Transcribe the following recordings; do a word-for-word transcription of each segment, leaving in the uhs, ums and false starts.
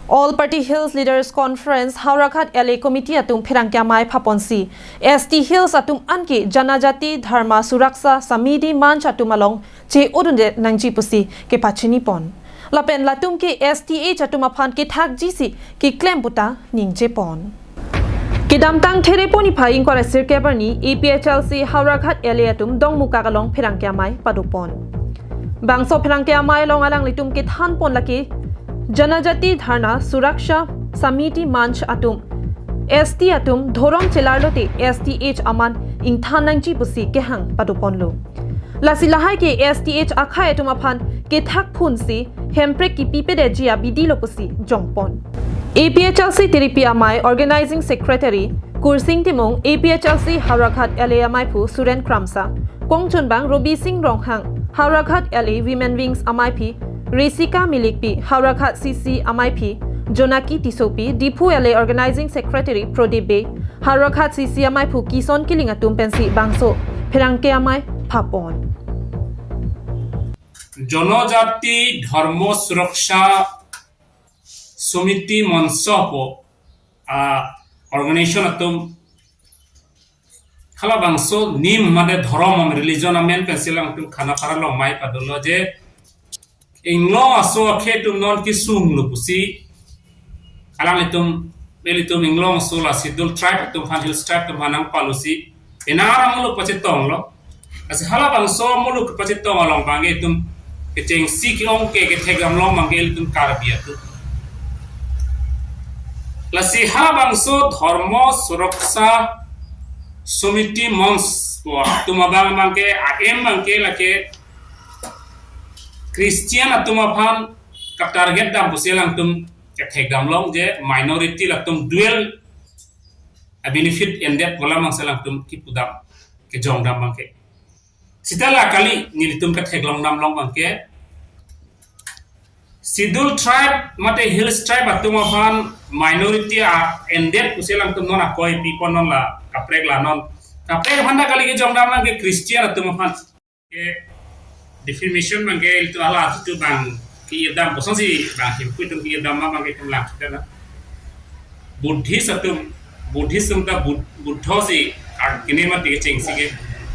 All Party Hills Leaders Conference Howraghat L A Committee atum pherangke amei phaponsi S T Hills atum anke Janajati Dharma Suraksha Samiti Manch atum along che-odunde nangji pusi kepachini pon. Lapen latum ke S T H atum aphan kethakji si keklem puta ningje pon. Kedamtang Therepo niphai ingkoi ra sirkep arni A P H L C Howraghat L A atum Dongmukak along pherangke amei padopon. Bangso pherangke amei along alanglitum kethan pon lake Janajati Dharna Suraksha Samiti Manch atum S T atum dhorom chelar lote S T H aman ingthan nangji pusi kehang padoponlo. Lasi lahai ke S T H akhei atum aphan kethak phunsi hemprek kipi pedeji abidi lo pusi jongpon. A P H L C Tiripi amei Organizing Secretary Kursing Timung, A P H L C Howraghat L A ameiphu Suren Kramsa, kongchunbang Robi Sing Ronghang, Howraghat L A Women Wings ameiphi Risika Milikpi, Howraghat C C ameiphi Jonaki Tissopi, Diphu L A Organizing Secretary Prodip Bey, Howraghat C C ameiphu Kison Killing atum pensi bangso pherangke amei phapon. Janajati Dharma Suraksha Samiti Manch pu, ah, organization atum halabangso nim mate dhorom, religion amen pensi alangtum Khanapara along amei padolo je inglong aso akhei atum non kesung lo pusi, alanglitum, ilitum inglong aso la Scheduled Tribe atum aphan, Hills Tribe atum aphan nangpalosi, ena arang lo pachetonglo. Lasi halabangso muluk kepachetong along abangke itum kechengsi ke-ong ke kethekdam long abangke ilitum Karbi atum. Lasi halabangso Dharma Suraksha Samiti Manch pu atum abang abangke a-aim abangke lake Christian atum aphan ka-target dam pusi alangtum kethekdam long je minority latum dual a-benefit endet pu alam abangsi alangtum kipudam kejongdam abangke. Seta la kali nelitum ketheklongdam long abangke Scheduled Tribe mate Hills Tribe atum aphan minority a-endet pusi alangtum non akoi pipon, non la kaprek la non. Kaprek aphan ta kali kejongdam abangke Christian atum aphan. Ke defamation abangke ilitum hala atum abang ke-irdam kosonsi bang Hemphu atum ke-irdam abangke itum lang kita na. Buddhist atum, Buddhist atum ta Bud-, Buddho si art kene mati kechengsi ke.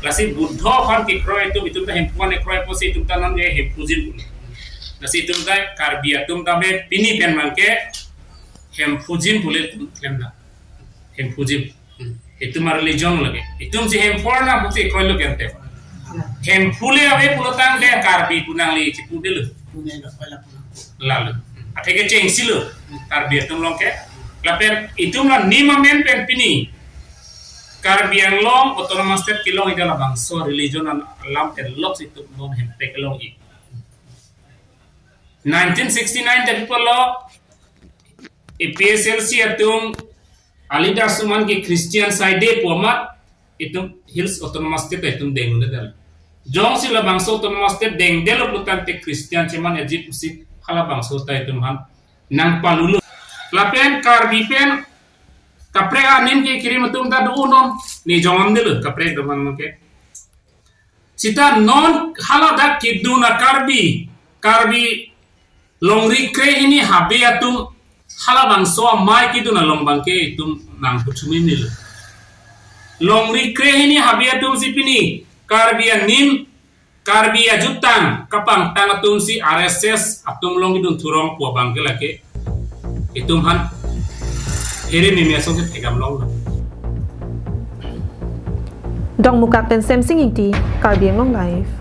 Lasi Buddho aphan kekroi atum, itum ta Hemphu aphan kekroi pusi itum ta non ke Hemphujin pu. Lasi itum ta Karbi atum ta be pini pen abangke Hemphujin pu le itum klem na. Hemphujin. Hmm. Itum a-religion lake. Itum si Hemphu arnam pusi kroilo kente. Hemphu le ave pulotangte Karbi pu nangli chipudelo. Pune lo, pala puna. Lalo. Athe kechengsi lo. Karbi atum along ke. Lapen itum la nim amen pen pini Karbi Anglong Autonomous State kelongji labangso religion an alam pen lok si itum non hemprek kelongji. Nineteen sixty-nine tadi pulo A P H L C atum a-leaders atum anke Christian side pu amat itum Hills Autonomous State itum dengdedetlo. Jongsi labangso Autonomous State dengdetlo pulotangte Christian cheman-etji pusi halabangso ta itum aphan nangpalulo. Lapen Karbi pen kaprek anim kekirim atum ta do non, ne jongdamdelo kaprek do man ke. Seta non haladak kedun a-Karbi, Karbi longri krehini habe atum halabangso amei kedun along abangke itum nangpuchumi nilo. Longri krehini habe atum si pini Karbi anim, Karbi ajutang kapangtang atum si R S S atum along kedun thurong pu abangke lake itum aphan here meme asong si thekdam longlo. Dongmukak pen Semsing Ingti, Karbi Anglong Live.